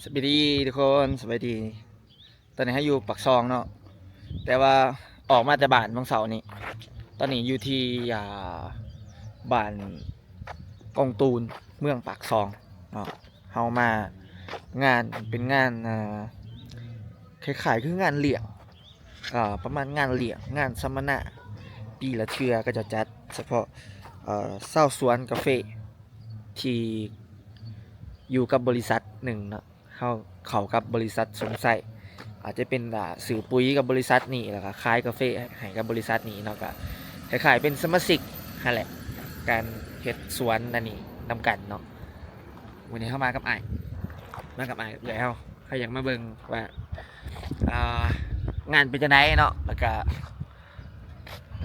ສະບາຍດີທຸກຄົນ ສະບາຍດີ. ຕອນນີ້ເຮົາຢູ່ປາກຊ່ອງເນາະ ແຕ່ວ່າອອກມາແຕ່ບ້ານວັນເສົານີ້. ຕອນນີ້ຢູ່ທີ່ ອ່າ ບ້ານກົງຕູນ ເມືອງປາກຊ່ອງເນາະ. ເຮົາມາງານ ເປັນງານ ອ່າ ຄ້າຍໆຄືງານລ້ຽງ ອ່າ ປະມານງານລ້ຽງ ງານສຳມະນາ ປີລະເທື່ອ ເຂົາເຈົ້າຈັດສະເພາະ ເອີ ຊາວສວນກາເຟ ທີ່ຢູ່ກັບບໍລິສັດໜຶ່ງເນາະ. ເຮົາເຂົ້າກັບບໍລິສັດສົມໄຊ ອາດຈະເປັນ ອ່າ ຊື້ປຸ໋ຍກັບບໍລິສັດນີ້ ແລ້ວກໍຂາຍກາເຟໃຫ້ກັບບໍລິສັດນີ້ເນາະ. ກໍຄ້າຍໆເປັນສະມາຊິກຫັ້ນແຫຼະ ການເຮັດສວນອັນນີ້ນຳກັນເນາະ. ມື້ນີ້ເຮົາມາກັບອ້າຍ ມາກັບອ້າຍເອື້ອຍເຮົາ ເຮົາຢາກມາເບິ່ງວ່າ ອ່າ ງານເປັນຈັ່ງໃດເນາະ ແລ້ວກະ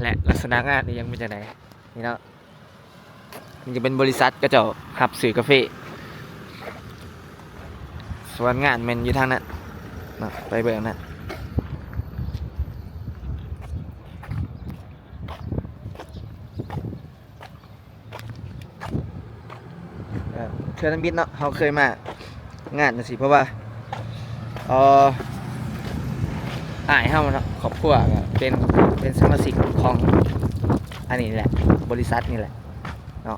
ແລະ ລັກສະນະງານນີ້ຍັງເປັນຈັ່ງໃດນີ້ເນາະ. ນີ້ຈະເປັນບໍລິສັດເຂົາເຈົ້າຮັບຊື້ກາເຟ ສ່ວນງານແມ່ນຢູ່ທາງນັ້ນເນາະ ໄປເບິ່ງນະ. ເອີ ເທື່ອທຳອິດເນາະ ເຮົາເຄີຍມາງານຈັ່ງຊີ້ ເພາະວ່າ ເອີ ອ້າຍເຮົາເນາະ ຄອບຄົວກໍເປັນ ເປັນສະມາຊິກຂອງອັນນີ້ແຫຼະ ບໍລິສັດນີ້ແຫຼະເນາະ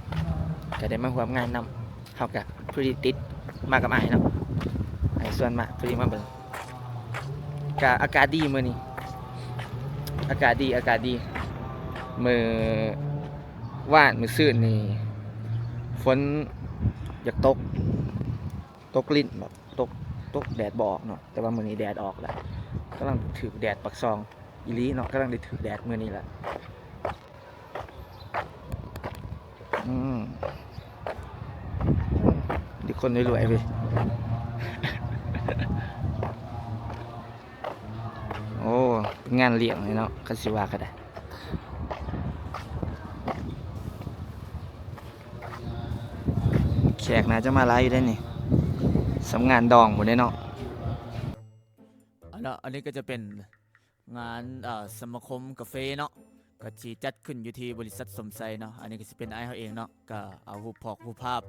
ກໍໄດ້ມາຮ່ວມງານນຳ. ເຮົາກະພໍດີຕິດມາກັບອ້າຍເນາະ ອ້າຍຊວນມາ ພໍດີມາເບິ່ງ. ກະອາກາດດີມື້ນີ້ ອາກາດດີ ອາກາດດີ. ມື້ວານມື້ຊືນນີ້ຝົນຢາກຕົກ ຕົກລິນ ແບບຕົກ ຕົກແດດບໍ່ອອກເນາະ ແຕ່ວ່າມື້ນີ້ແດດອອກແລ້ວ ກຳລັງຖືກແດດປາກຊ່ອງອີ່ຫຼີເນາະ ກຳລັງໄດ້ຖືກແດດມື້ນີ້ແຫຼະ. ອືມ ເດັກຄົນລວຍໆເວີຍ. ໂອ້ ເປັນງານລ້ຽງເລີຍເນາະ ຄັນຊິວ່າກໍໄດ້. ແຂກໜ້າຈະມາຫຼາຍຢູ່ເດ້ນີ້ ສ່ຳງານດອງພຸ້ນເດ້ເນາະ. ອັນເນາະ ອັນນີ້ກໍຈະເປັນ ງານ ເອີ ສະມາຄົມກາເຟເນາະ ກໍຊິຈັດຂຶ້ນຢູ່ທີ່ບໍລິສັດສົມໄຊເນາະ. ອັນນີ້ກໍຊິເປັນອ້າຍເຮົາເອງເນາະ ກໍເອົາຮູບພອກຮູບພາບ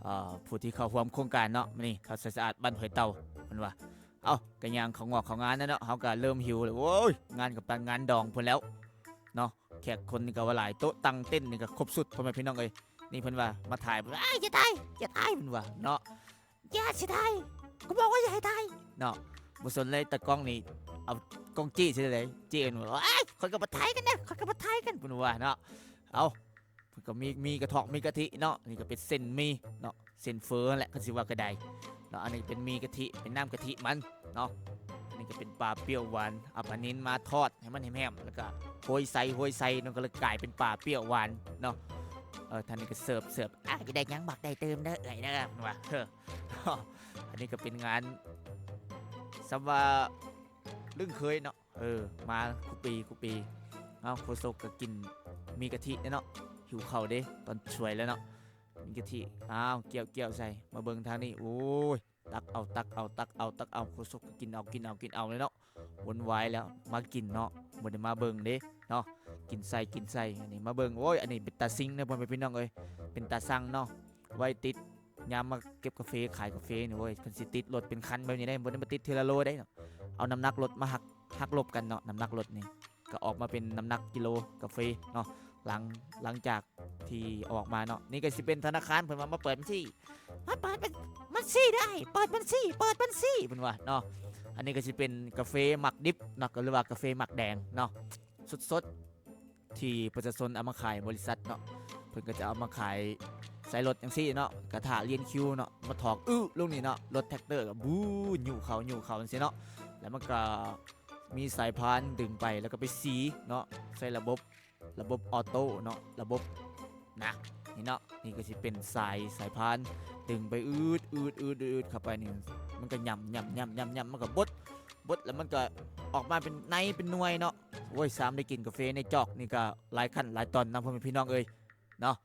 ເອີ ຜູ້ທີ່ເຂົ້າຮ່ວມໂຄງການເນາະ. ນີ້ ເຂົາໃສ່ສະອາດບ້ານຫ້ວຍເຕົ່າ ເພິ່ນວ່າ. ເອົ້າ ກໍຍ່າງເຂົ້າງອກເຂົ້າງານແລ້ວເນາະ ເຮົາກໍເລີ່ມຫິວແລ້ວ. ໂອ້ຍ ງານກໍປານງານດອງພຸ້ນແລ້ວເນາະ ແຂກຄົນນີ້ກໍວ່າຫຼາຍ ໂຕະຕັ່ງເຕັນນີ້ກໍຄົບຊຸດ ພໍ່ແມ່ພີ່ນ້ອງເອີຍ. ນີ້ເພິ່ນວ່າມາຖ່າຍ ອ້າຍ ຢ່າຖ່າຍ ຢ່າຖ່າຍ ເພິ່ນວ່າເນາະ. ຢ່າຊິຖ່າຍ ກູບອກວ່າຢ່າໃຫ້ຖ່າຍເນາະ. ບໍ່ສົນເລີຍ ຕາກ້ອງນີ້ເອົາກ້ອງຈີ້ໃສ່ເລີຍ ຈີ້ເພິ່ນວ່າ ໂອ້ຍ ຂ້ອຍກໍບໍ່ຖ່າຍກັນເດີ ຂ້ອຍກໍບໍ່ຖ່າຍກັນ ເພິ່ນວ່າເນາະ. ເອົ້າ ເພິ່ນກໍມີ ມີກະເທາະ ມີກະທິເນາະ. ນີ້ກໍເປັນເສັ້ນໝີ່ເນາະ ເສັ້ນເຝີຫັ້ນແຫຼະ ຄັນຊິວ່າກໍໄດ້ເນາະ. ອັນນີ້ເປັນໝີ່ກະທິ ເປັນນ້ຳກະທິມັນເນາະ. ອັນນີ້ກໍເປັນປາປ່ຽວຫວານ ເອົາປານິນມາທອດໃຫ້ມັນແຫ້ມໆ ແລ້ວກໍໂຮຍໃສ່ ໂຮຍໃສ່ ມັນກໍເລີຍກາຍເປັນປາປ່ຽວຫວານເນາະ. ເອີ ທ່ານນີ້ກໍເສີບ ເສີບ ອາ ຢາກໄດ້ຫຍັງບອກໄດ້ຕື່ມເດີເອື້ອຍເດີ ເພິ່ນວ່າ. ເອີ ອັນນີ້ກໍເປັນງານ ສ່ຳວ່າລຶ້ງເຄີຍເນາະ ເອີ ມາຄູ່ປີ ຄູ່ປີ. ເອົ້າ ໂຄສົກກໍກິນໝີ່ກະທິເດ້ເນາະ ຫິວເຂົ້າເດ້ ຕອນສວຍແລ້ວເນາະ. ໝີ່ກະທິ ອ້າວ ກ້ຽວໆໃສ່ ມາເບິ່ງທາງນີ້ ໂອ້ຍ ຕັກເອົາ ຕັກເອົາ ຕັກເອົາ ຕັກເອົາ ໂຄສົກກໍກິນເອົາ ກິນເອົາ ກິນເອົາເລີຍເນາະ. ວຸນວາຍແລ້ວ ມາກິນເນາະ ບໍ່ໄດ້ມາເບິ່ງເດ້ເນາະ ກິນໃສ່ ກິນໃສ່. ອັນນີ້ມາເບິ່ງ ໂອ້ຍ ອັນນີ້ເປັນຕາຊິງເດີ ພໍ່ແມ່ພີ່ນ້ອງເອີຍ ເປັນຕາຊັງເນາະ. ໄວ້ຕິດ ຍາມມາເກັບກາເຟ ຂາຍກາເຟນີ້ ໂອ້ຍ ເພິ່ນຊິຕິດລົດເປັນຄັນແບບນີ້ເດ້ ບໍ່ໄດ້ມາຕິດເທື່ອລະໂລເດ້ເນາະ. ເອົານ້ຳໜັກລົດມາຫັກ ຫັກລົບກັນເນາະ ນ້ຳໜັກລົດນີ້ ກໍອອກມາເປັນນ້ຳໜັກກິໂລກາເຟເນາະ ຫຼັງ ຫຼັງຈາກທີ່ເອົາອອກມາເນາະ. ນີ້ກໍຊິເປັນທະນາຄານ ເພິ່ນວ່າມາເປີດບັນຊີ ມາເປີດບັນ ບັນຊີເດີອ້າຍ ເປີດບັນຊີ ເປີດບັນຊີ ເພິ່ນວ່າເນາະ. ອັນນີ້ກໍຊິເປັນກາເຟໝາກດິບເນາະ ກໍ ຫຼືວ່າກາເຟໝາກແດງເນາະ ສົດໆ ທີ່ປະຊາຊົນເອົາມາຂາຍບໍລິສັດເນາະ. ເພິ່ນກໍຈະເອົາມາຂາຍໃສ່ລົດຈັ່ງຊີ້ເນາະ ກະຖ້າລຽນຄິວເນາະ ມາຖອກອຶລົງນີ້ເນາະ ລົດແທັກເຕີກໍບູດ ຍູ້ເຂົ້າ ຍູ້ເຂົ້າຈັ່ງຊີ້ເນາະ. ແລ້ວມັນກໍ ມີສາຍພານດຶງໄປ ແລ້ວກໍໄປສີເນາະ ໃສ່ລະບົບ ລະບົບອໍໂຕ້ເນາະ ລະບົບນະ ນີ້ເນາະ. ນີ້ກໍຊິເປັນສາຍ ສາຍພານດຶງໄປອືດໆໆໆເຂົ້າໄປນີ້ ມັນກໍຫຍ້ຳໆໆໆ ມັນກໍບົດ ບົດແລ້ວມັນກໍອອກມາເປັນໃນເປັນໜ່ວຍເນາະ. ໂອ້ຍ ຊາມໄດ້ກິນກາເຟໃນຈອກນີ້ກໍຫຼາຍຂັ້ນຫຼາຍຕອນນະ ພໍ່ແມ່ພີ່ນ້ອງເອີຍເນາະ.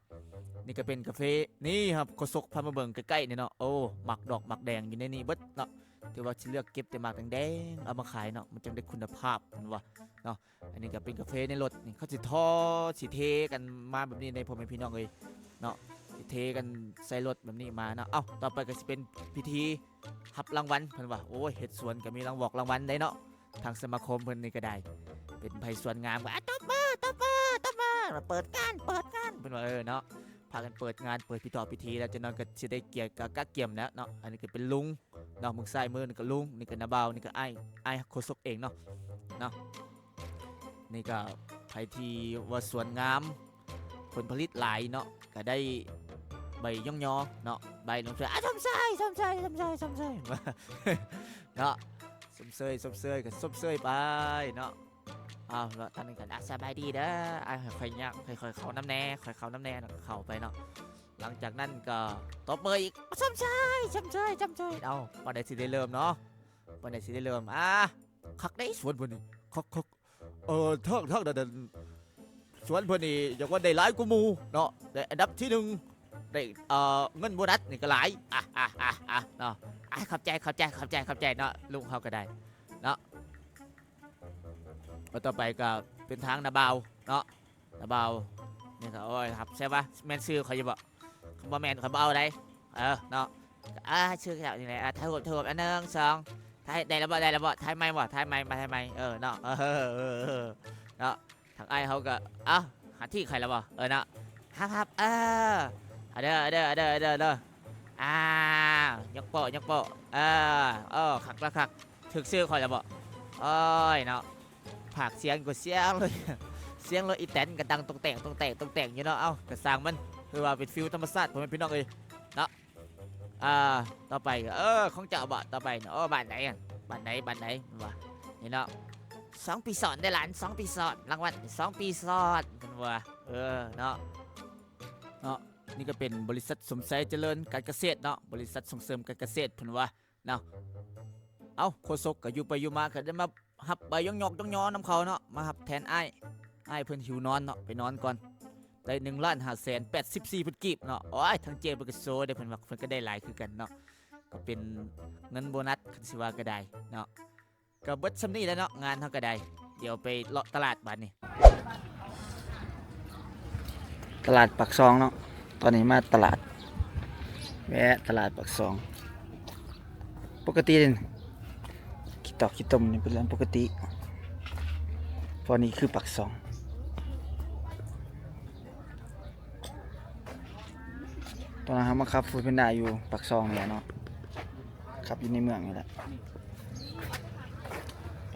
ນີ້ກໍເປັນກາເຟ ນີ້ຄັບ ໂຄສົກພາມາເບິ່ງໃກ້ໆນີ້ເນາະ. ໂອ້ ໝາກດອກໝາກແດງຢູ່ໃນນີ້ເບິດເນາະ. ຖືວ່າຊິເລືອກເກັບແຕ່ໝາກແດງໆເອົາມາຂາຍເນາະ ມັນຈັ່ງໄດ້ຄຸນນະພາບ ເພິ່ນວ່າເນາະ. ອັນນີ້ກໍເປັນກາເຟໃນລົດນີ້ ເຂົາຊິທໍ່ ຊິເທກັນມາແບບນີ້ເດ້ ພໍ່ແມ່ພີ່ນ້ອງເອີຍເນາະ ຊິເທກັນໃສ່ລົດແບບນີ້ມາເນາະ. ເອົ້າ ຕໍ່ໄປກໍຊິເປັນພິທີ ຮັບລາງວັນ ເພິ່ນວ່າ. ໂອ້ຍ ເຮັດສວນກໍມີລາງວອກລາງວັນໄດ໋ເນາະ. ທາງສະມາຄົມເພິ່ນນີ້ກໍໄດ້ ເປັນໃຜສວນງາມກໍ ອາ ຕົບມື ຕົບມື ຕົບມື ເປີດງານ ເປີດງານ ເພິ່ນວ່າ. ເອີເນາະ ພາກັນເປີດງານ ເປີດພິທີ ພິທີແລ້ວ ຈັກໜ່ອຍກໍຊິໄດ້ກຽມ ກະກຽມແລ້ວເນາະ. ອັນນີ້ກໍເປັນລຸງເນາະ ເບິ່ງຊ້າຍມືນີ້ກໍລຸງ ນີ້ກໍນ້າບ່າວ ນີ້ກໍອ້າຍ ອ້າຍໂຄສົກເອງເນາະ ເນາະ. ນີ້ກໍໃຜທີ່ວ່າສວນງາມ ຜົນຜະລິດຫຼາຍເນາະ ກໍໄດ້ໃບຍ້ອງຍໍເນາະ ໃບຊົມເຊີຍ ອາ ຊົມເຊີຍ ຊົມເຊີຍ ຊົມເຊີຍ ຊົມເຊີຍ ເນາະ ຊົມເຊີຍ ຊົມເຊີຍ ກໍຊົມເຊີຍໄປເນາະ. ອ້າວ ເນາະ ຕອນນີ້ກໍ ອາ ສະບາຍດີເດີ ອາ ຂ້ອຍຍ່າງ ຂ້ອຍເຂົ້ານຳແດ່ ຂ້ອຍເຂົ້ານຳແດ່ ແລ້ວກໍເຂົ້າໄປເນາະ. ຫຼັງຈາກນັ້ນກໍຕົບມືອີກ ຊົມເຊີຍ ຊົມເຊີຍ ຊົມເຊີຍ. ເອົ້າ ປານໃດຊິໄດ້ເລີ່ມເນາະ ປານໃດຊິໄດ້ເລີ່ມ. ອາ ຄັກເດ້ສວນເພິ່ນນີ້ ຄັກໆ. ເອີ ທາງ ທາງນັ້ນ ສວນເພິ່ນນີ້ຢາກວ່າໄດ້ຫຼາຍກວ່າໝູ່ເນາະ ໄດ້ອັນດັບທີໜຶ່ງ ໄດ້ ເອີ ເງິນໂບນັດນີ້ກໍຫຼາຍ ອາ ອາ ອາ ອາ ເນາະ. ອາ ຂອບໃຈ ຂອບໃຈ ຂອບໃຈ ຂອບໃຈເນາະ ລຸງເຮົາກໍໄດ້ເນາະ. ແລ້ວຕໍ່ໄປກໍເປັນທາງນ້າບ່າວເນາະ ນ້າບ່າວນີ້ກໍ ໂອ້ຍ ຮັບ ໃຊ່ປະ ແມ່ນຊື່ຂ້ອຍຢູ່ບໍ່? ຄັນບໍ່ແມ່ນຂ້ອຍບໍ່ເອົາໃດ໋ ເອີ ເນາະ. ອາ ຊື່ເຈົ້ານີ້ແຫຼະ ອາ ຖ່າຍຮູບ ຖ່າຍຮູບ ອາ ໜຶ່ງ ສອງ ຖ່າຍ ໄດ້ແລ້ວບໍ່ ໄດ້ແລ້ວບໍ່ ຖ່າຍໃໝ່ບໍ່ ຖ່າຍໃໝ່ ມາຖ່າຍໃໝ່ ເອີ ເນາະ ເອີ ເນາະ. ທາງອ້າຍເຮົາກໍ ເອົ້າ ຫາທີ່ຂ້ອຍແລ້ວບໍ່ ເອີ ເນາະ ຮັບ ຮັບ ເອີ ເອົາເດີ ເອົາເດີ ເອົາເດີ ເອົາເດີ ເອົາເດີ. ອາ ຍົກໂປ້ ຍົກໂປ້ ເອີ ໂອ້ ຄັກລະຄັກ ຖືກຊື່ຂ້ອຍແລ້ວບໍ່? ໂອ້ຍເນາະ ພາກສຽງກໍສຽງເລີຍ ສຽງລົດອີແຕນກໍດັງຕົງແຕງ ຕົງແຕງ ຕົງແຕງຢູ່ເນາະ. ເອົ້າ ກໍຊ່າງມັນ ຄືວ່າເປັນຟີວທຳມະຊາດ ພໍ່ແມ່ພີ່ນ້ອງເອີຍເນາະ. ອ່າ ຕໍ່ໄປ ເອີ ຂອງເຈົ້າບໍ? ຕໍ່ໄປ ໂອ້ ບ້ານໃດ ບ້ານໃດ ບ້ານໃດ ວ່ານີ້ເນາະ. ສອງປີຊ້ອນເດ້ຫຼານ ສອງປີຊ້ອນ ລາງວັນສອງປີຊ້ອນ ເພິ່ນວ່າ ເອີ ເນາະ ເນາະ. ນີ້ກໍເປັນບໍລິສັດສົມໄຊຈະເລີນການກະເສດເນາະ ບໍລິສັດສົ່ງເສີມການກະເສດ ເພິ່ນວ່າເນາະ. ເອົ້າ ໂຄສົກກໍຢູ່ໄປຢູ່ມາກໍໄດ້ມາ ຮັບໃບຍ້ອງຍອກຍ້ອງຍໍນຳເຂົາເນາະ ມາຮັບແທນອ້າຍ ອ້າຍເພິ່ນຫິວນອນເນາະ ໄປນອນກ່ອນ. ໄດ້ໜຶ່ງລ້ານຫ້າແສນແປດສິບສີ່ພັນກີບເນາະ. ໂອ້ຍ ທາງເຈ້ເພິ່ນກໍໂຊເດ້ ເພິ່ນວ່າເພິ່ນກໍໄດ້ຫຼາຍຄືກັນເນາະ ກໍເປັນເງິນໂບນັດ ຄັນຊິວ່າກໍໄດ້ເນາະ. ກໍເບິດສ່ຳນີ້ແຫຼະເນາະ ງານເຮົາກໍໄດ້ ດຽວໄປເລາະຕະຫຼາດບາດນີ້. ຕະຫຼາດປາກຊ່ອງເນາະ ຕອນນີ້ມາຕະຫຼາດ ແວະຕະຫຼາດປາກຊ່ອງ. ປົກກະຕິເດ້ ຂີ້ຕອກຂີ້ຕົມນີ້ເປັນເລື່ອງປົກກະຕິ ເພາະນີ້ຄືປາກຊ່ອງ. ຕອນນັ້ນເຮົາມາຂັບຟູດແພນດ້າຢູ່ປາກຊ່ອງນີ້ແຫຼະເນາະ ຂັບຢູ່ໃນເມືອງນີ້ແຫຼະ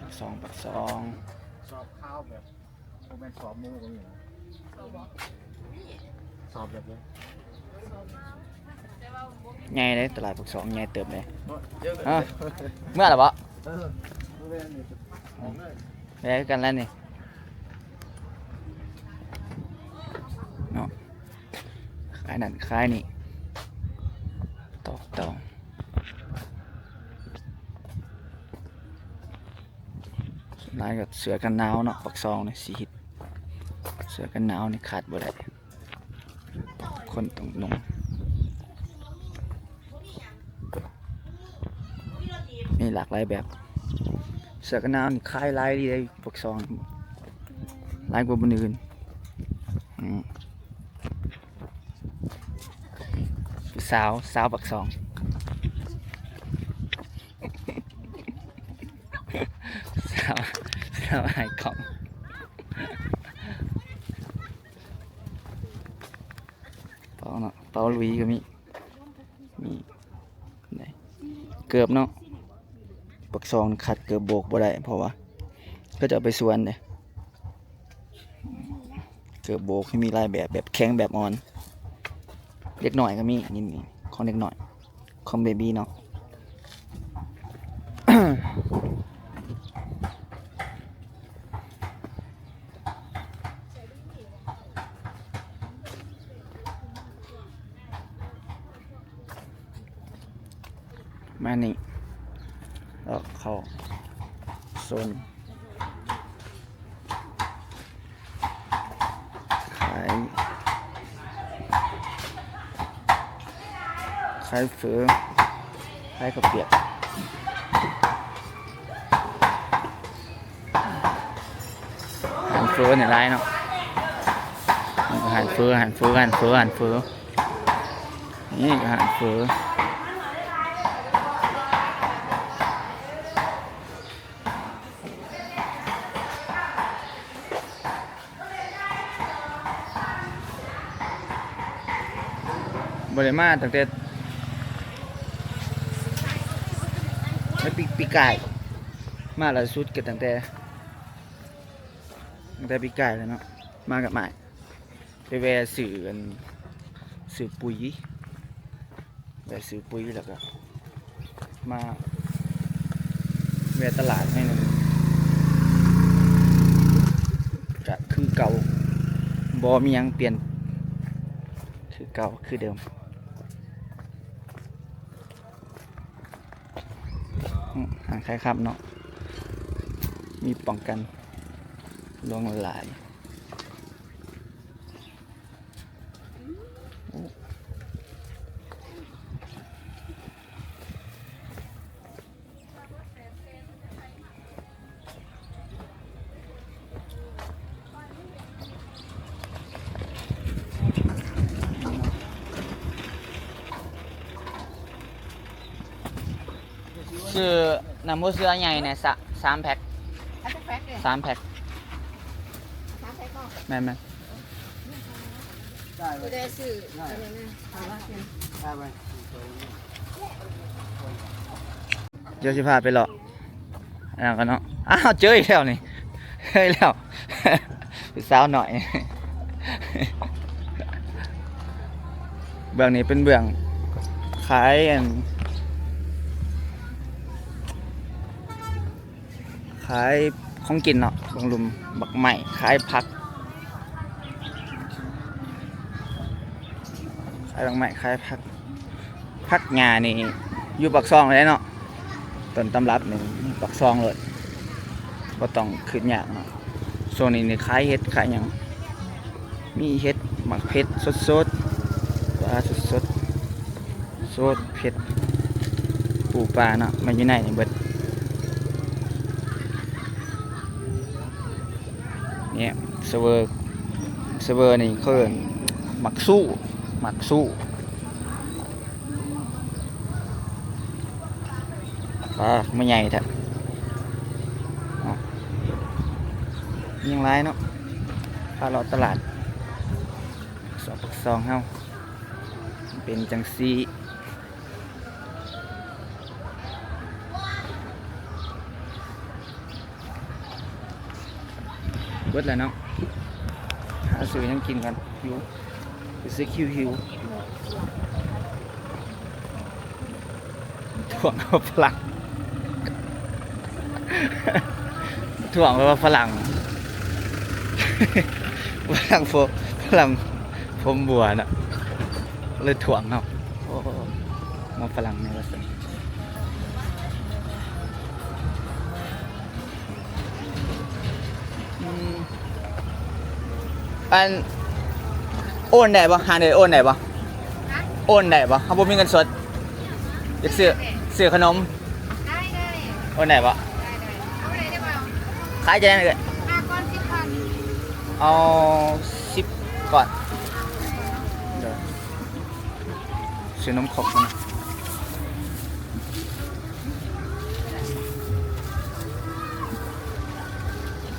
ປາກຊ່ອງ ປາກຊ່ອງ. ສອບຄາວແບບ ບໍ່ແມ່ນສອບໝູກໍມີນະ ສອບແບບນີ້ ໃຫຍ່ເດ້ ຕະຫຼາດປາກຊ່ອງໃຫຍ່ເຕີບເດ້. ເອີ ເມືອແລ້ວບໍ? ເອີ ແວະຄືກັນແລ້ວນີ້ເນາະ ຂາຍນັ້ນຂາຍນີ້ ຕອກຕອງ. ສ່ວນຫຼາຍກໍເສື້ອກັນໜາວເນາະ ປາກຊ່ອງນີ້ຊິຮິດ ເສື້ອກັນໜາວນີ້ຂາດບໍ່ໄດ້ ຄົນຕ້ອງນຸ່ງ. ມີຫຼາກຫຼາຍແບບ ເສື້ອກັນໜາວນີ້ຂາຍຫຼາຍອີ່ຫຼີໃດ໋ ປາກຊ່ອງ ຫຼາຍກວ່າບ່ອນອື່ນ. ອືມ ຜູ້ສາວ ສາວປາກຊ່ອງ ສາວ ສາວໃຫ້ກ້ອງ ເປົາເນາະ ເປົາລຸຍກໍມີ ມີ ເກີບເນາະ ປາກຊ່ອງຂາດເກີບໂບກບໍ່ໄດ້ ເພາະວ່າເຂົາເຈົ້າໄປສວນເດ້. ເກີບໂບກມີຫຼາຍແບບ ແບບແຂງ ແບບອ່ອນ ເດັກນ້ອຍກໍມີ ນີ້ ນີ້ຂອງເດັກນ້ອຍ ຂອງເບບີເນາະ. ມານີ້ ເລາະເຂົ້າໂຊນ ຂາຍ ຂາຍເຝີ ຂາຍເຂົ້າປຽກ. ຮ້ານເຝີນີ້ຫຼາຍເນາະ ຮ້ານເຝີ ຮ້ານເຝີ ຮ້ານເຝີ ຮ້ານເຝີ ນີ້ກໍຮ້ານເຝີ. ບໍ່ໄດ້ມາຕັ້ງແຕ່ ແຕ່ປີ ປີກາຍ ມາຫຼ້າສຸດກໍຕັ້ງແຕ່ ຕັ້ງແຕ່ປີກາຍແລ້ວເນາະ ມາກັບອ້າຍ ໄປແວ່ຊື້ອັນ ຊື້ປຸຍ ແວ່ຊື້ປຸຍ ແລ້ວກໍມາແວ່ຕະຫຼາດໜ້ອຍໜຶ່ງ ກະຄືເກົ່າ ບໍ່ມີຫຍັງປ່ຽນ ຄືເກົ່າຄືເດີມ. ອືມ ຮ້ານຂາຍຄຳເນາະ ມີປ້ອງກັນຫຼວງຫຼາຍ. ຊື້ນ້ຳຫົວເສືອໃຫຍ່ແດ່ ສາມ ສາມແພັກ ເອົາຈັກແພັກເດ? ສາມແພັກ ສາມແພັກເນາະ ແມ່ນໆ. ຜູ້ໃດຊື້ອັນນັ້ນນະ ໄດ້ໄປ ດຽວຊິພາໄປເລາະອັນນັ້ນກ່ອນເນາະ. ອ້າວ ເຈີອີກແລ້ວນີ້ ເຈີອີກແລ້ວ ຜູ້ສາວນ້ອຍ. ເບື້ອງນີ້ເປັນເບື້ອງຂາຍອັນ ຂາຍຂອງກິນເນາະ ເບື້ອງລຸ່ມ ໝາກໄມ້ ຂາຍຜັກ ຂາຍໝາກໄມ້ ຂາຍຜັກ. ຜັກຫຍ້ານີ້ຢູ່ປາກຊ່ອງເລີຍເນາະ ຕົ້ນຕຳລັບນີ້ປາກຊ່ອງເລີຍ ບໍ່ຕ້ອງຂຶ້ນຍາກເນາະ. ຊ່ວງນີ້ນີ້ຂາຍເຫັດຂາຍຫຍັງ ມີເຫັດ ໝາກເຜັດສົດໆ ປາສົດໆ ສົດເຜັດ ປູປາເນາະ ມາຢູ່ໃນນີ້ເບິດ. ນີ້ ສະເວີ ສະເວີນີ້ເຂົາເອີ້ນໝາກຊູ້ ໝາກຊູ້. ປາ ມາໃຫຍ່ແທ້ເນາະ ຍັງຫຼາຍເນາະ. ພາເລາະຕະຫຼາດ ຊອກປາກຊ່ອງເຮົາເປັນຈັ່ງຊີ້. ເບິດແລ້ວເນາະ ຫາຊື້ຫຍັງກິນກ່ອນ ຫິວ ຮູ້ສຶກຫິວໆ. ຖ່ວງເອົາຝຣັ່ງ ຖ່ວງເອົາຝຣັ່ງ ຝຣັ່ງ ຝຣັ່ງຜົມບົວເນາະ ເລີຍຖ່ວງເອົາ. ໂອ້ ໝໍຝຣັ່ງນີ້ວ່າຊັ້ນ. ອືມ ອັນ ໂອນໄດ້ບໍ່? ຫາໄດ້ໂອນໄດ້ບໍ່? ຮະ? ໂອນໄດ້ບໍ່? ເຮົາບໍ່ມີເງິນສົດ ຢາກຊື້ ຊື້ຂະໜົມ ໄດ້ ໄດ້ ໂອນໄດ້ບໍ່? ໄດ້ ໄດ້ ເອົາເທົ່າໃດໄດ້ບໍ່? ຂາຍຈັ່ງໃດເອື້ອຍ? ຫ້າກ້ອນ ສິບພັນ ເອົາສິບກ້ອນ. ໂດຍ ຊື້ນົມຄົກກ່ອນນະ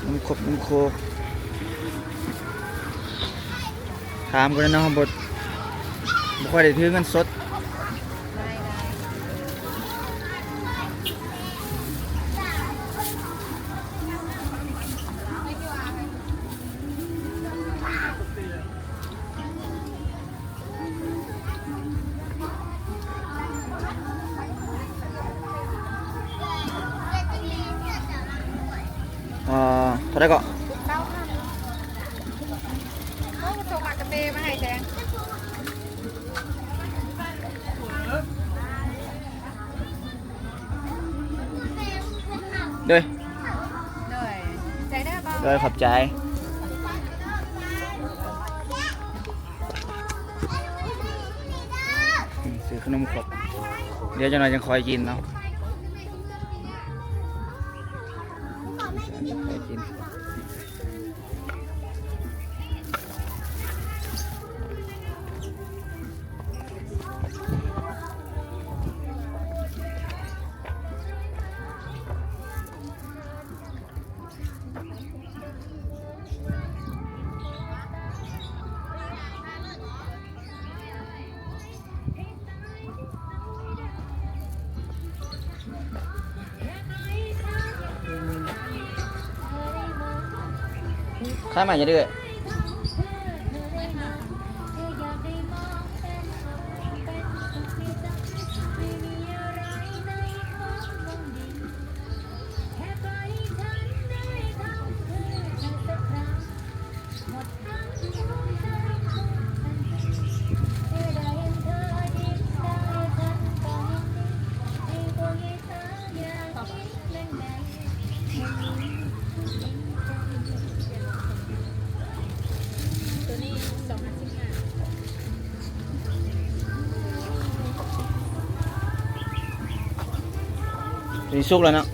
ນົມຄົກ ນົມໂຄກ ຖາມກ່ອນເນາະ ບໍ່ ບໍ່ຄ່ອຍໄດ້ຖືເງິນສົດ. ເອີ ເທົ່າໃດເກາະ? ຊາວພັນ ເອົາ ສົ່ງໝາກກະເຕມາໃຫ້ແຊງ. ໂດຍ ໂດຍ ໃຈເດີ ໂດຍ ຂອບໃຈ. ອືມ ຊື້ຂະໜົມຄົກ ດຽວຈັກໜ້ອຍຈັ່ງຄ່ອຍກິນເນາະ ຄ່ອຍກິນ. ເ ຂາຍໃໝ່ຢູ່ເດີ້. ຕົວນີ້ສຸກແລ້ວເນາະ.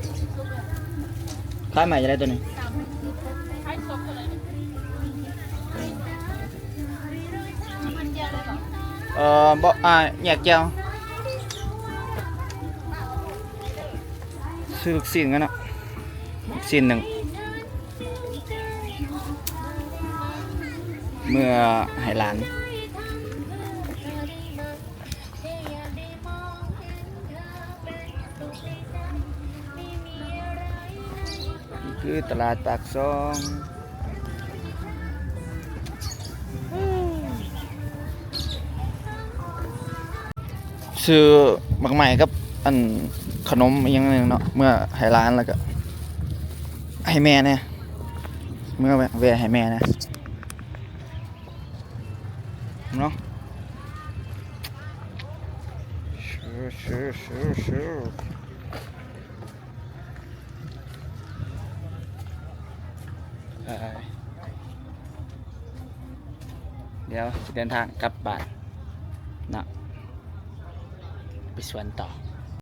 ຂາຍໃໝ່ຈະໄດ້ຕົວນີ້. ເອີ ບໍ່ ອ່າ ແຍກແຈ່ວ. ຊື້ລູກຊີ້ນກັນເນາະ ລູກຊີ້ນໜຶ່ງ ເມືອໃຫ້ຫຼານ. ນີ້ຄືຕະຫຼາດປາກຊ່ອງ. ຊື້ໝາກໄມ້ກັບອັນຂະໜົມອີ່ຫຍັງເນາະ ເມືອໃຫ້ຫຼານ ແລ້ວກະໃຫ້ແມ່ແດ່ ເມືອແວ່ ແວ່ໃຫ້ແມ່ແດ່ເນາະ. ເອີ ດຽວຊິເດີນທາງກັບບ້ານເນາະ ໄປສວນຕໍ່.